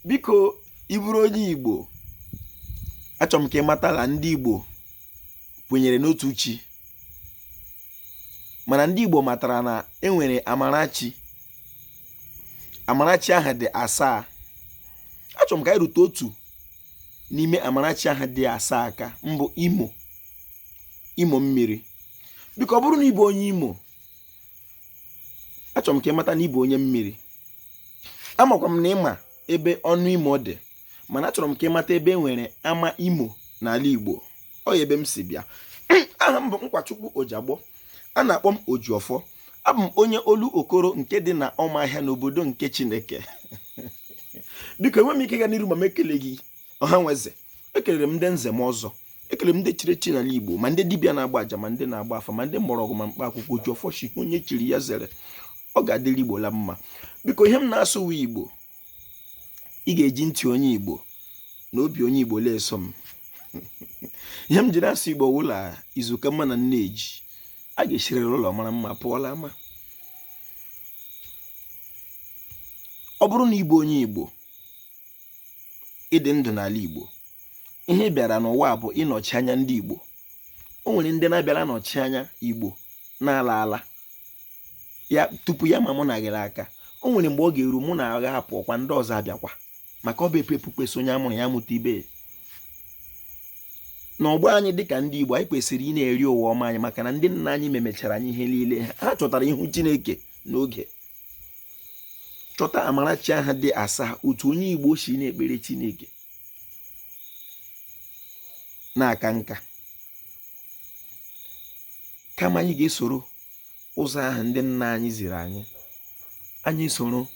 Biko, ị bụrụ onye Igbo, achọrọ m ka ị mata na ndị Igbo kwenyere n'otu chi, mana ndị Igbo matara na e nwere amarachi. Amarachi ahụ dị asaa. Achọrọ m ka anyị rute otu n'ime amarachi ahụ dị asaa aka, mbụ Imo, Imo mmiri. Biko, ọ bụrụ na ị bụ onye Imo, achọrọ m ka ị mata na ị bụ onye mmiri. Amakwa m na ị ma ebe ọnụ Imo dị, mana achọrọ m ka ị mata ebe e nwere ama Imo n'ala Igbo. Ọ ya ebe m si bịa. Aha m bụ Nkwachukwu Ojiagbọ, a na-akpọ m Ojiọfọ. Abụ m onye olu okoro nke dị na Ọmahịa n'obodo nke Chineke. Biko, enwe m ike ịga n'iru ma m ekeleghị ọha nwe eze. Ekelere m ndị nze m ọzọ, ekele m ndị chiri echi n'ala Igbo, ma ndị dibịa na-agba aja, ma ndị na-agba afa, ma ndị mgbọrọgwụ, ma mkpa akwụkwọ. Ojiọfọ shi onye chiri ya zere, ọ ga-adịrị Igbo la mma. Biko, ihe m na-asụ wụ Igbo. Ị ga-eji ntị onye Igbo na obi onye Igbo na-eso m. Ihe m jiri asụ Igbo wụ la izu ka mma na nneji a ga-esiriri ụlọ mara mma pụọla ama. Ọ bụrụ na ị bụ onye Igbo, ị dị ndụ n'ala Igbo, ihe ị bịara n'ụwa bụ ịnọchi anya ndị Igbo. O nwere ndị na-abịara nọchi anya Igbo na-ala ala ya tupu ya ma mụ na gịrị aka. O nwere mgbe ọ ga-eru mụ na agha apụọkwa, ndị ọzọ abịakwa, maka ọ bụ epu epu kwesị onye amụrụ ya mụta ibe. N'ọgbọ anyị dịka ndị Igbo, anyị kwesịrị ị na-eri ụwa ọma anyị, maka na ndị nna anyị memechara anyị ihe niile. Ha chọtara ihu Chineke n'oge chọta amarachi aha dị asaa, otu onye Igbo si na-ekpere Chineke na-aka nka. Kama anyị ga-esoro ụzọ ahụ ndị nna anyị ziri anyị, anyị soro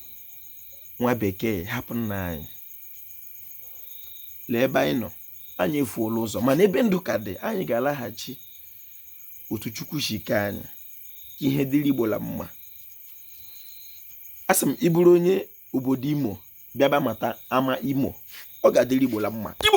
nwa bekee hapụ nna anyị. Lee ebe anyị nọ, anyị efuola ụzọ, mana ebe ndụ ka dị, anyị ga-alaghachi otu Chukwu si kee anyị ka ihe dịrị Igbo la mma. Asị m, ị bụrụ onye obodo Imo, bịaba mata ama Imo, ọ ga-adịrị Igbo la mma. Igbo